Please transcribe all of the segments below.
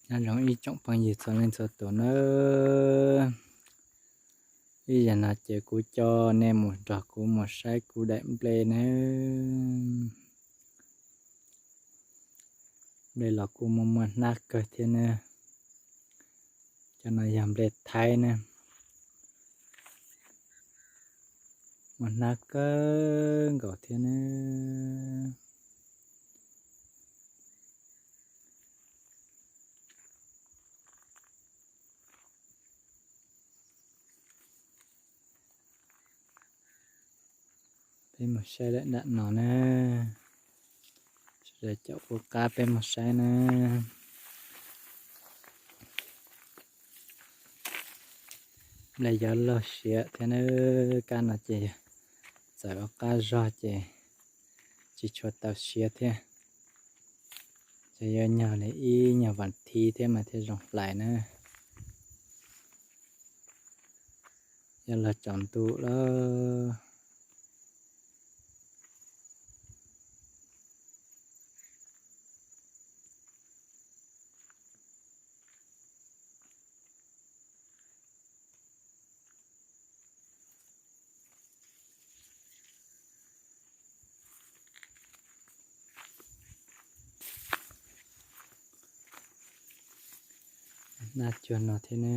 Nyob zoo ib tsoom phooj ywg txhua leej txhua tus nawb. Ib zaug no ces kuv coj nej mus nrog kuv mus saib kuv daim nplej nawb. Nplej los kuj muaj muaj hnab kawg thiab nawb. Cov no yog nplej Thaib nawb. Muaj hnab kawg nkaus thiab nawb. Peb mus saib lawm nram no na. Sawv daws caum kuv qab peb mus saib na. Nplej yuav luag siav thiab na. Kab no ces yog txawm ua qab zog ces tsis tshua tau siav thiab. Ces yuav nyuag li ib nyuag vas thiv thiab mas thiaj zoo hlais na. Yuav luag tsaus ntuj lawm. Hnab cuag no thiab ne.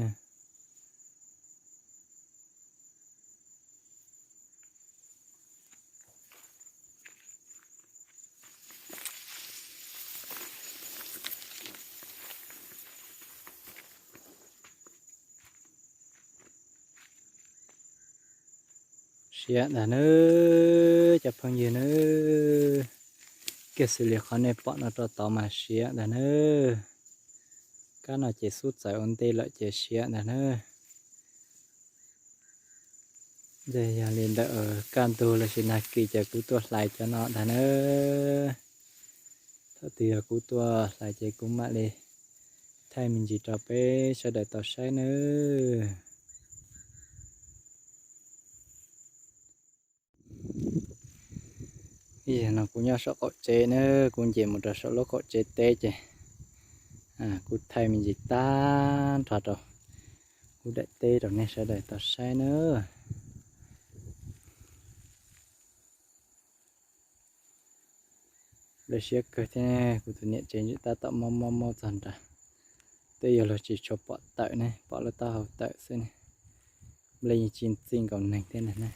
Siav ntag nawb cov phooj ywg nawb. Kiag xws li qhov nej pom no rau tod mas siav ntag nawb. Kab no ces xub txawm ua ntej lawm ces siav ntag nawb. Ces yog li ntawd kaj ntug los sis nag kis ces kuv tuaj hlais cov no ntag nawb. Thaum twg yog kuv tuaj hlais ces kuv mam li thaij me ntsis rau peb sawv daws tau saib nawb. Ib zaug no kuv nyob saum qaum tsev na, kuv nce mus rau saum lub qaum tsev teb ces kuv thaij me ntsis tag nrho rau kuv daim teb rau nej sawv daws tau saib nawb. Nplej siab kawg thiab, kuv tus niam tsev ntsis tab tom mob mob mob txog nrad. Twb yog luag tsis tshua pom tawm ne, pom lub taub hau tawm xwb ne. Nplej yeej tsis txij nkaus neeg thiab ntag ne.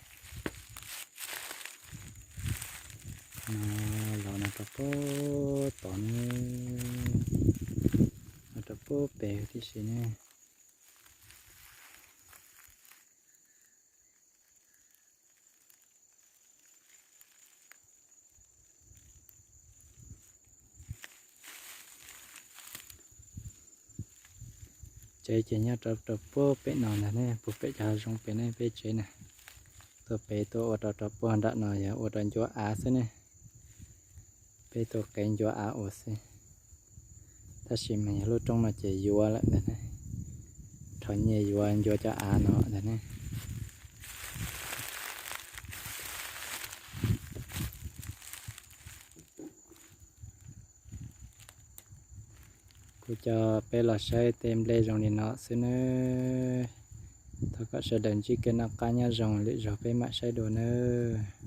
No los no rau pem tod ne, no rau pem pem tib si ne. Tsev ces nyob rau rau puag pem no ntag ne, puag pem cov hav zoov pem ne peb tsev na. Tuaj pem tuaj ua rau rau puag nram no yog ua rau ncua av xwb ne. Peb tuaj qev ncua av ua xwb. Tab sis mas yog lub roob no ces yuav lawm ntag ne. Rho nyiaj yuav ncua cov av no ntag ne. Kuv coj peb los saib tej nplej zoo li no xwb nawb. Thov kom sawv daws ntsib kev noj qab nyob zoo, lwm zaug peb mam saib dua nawb.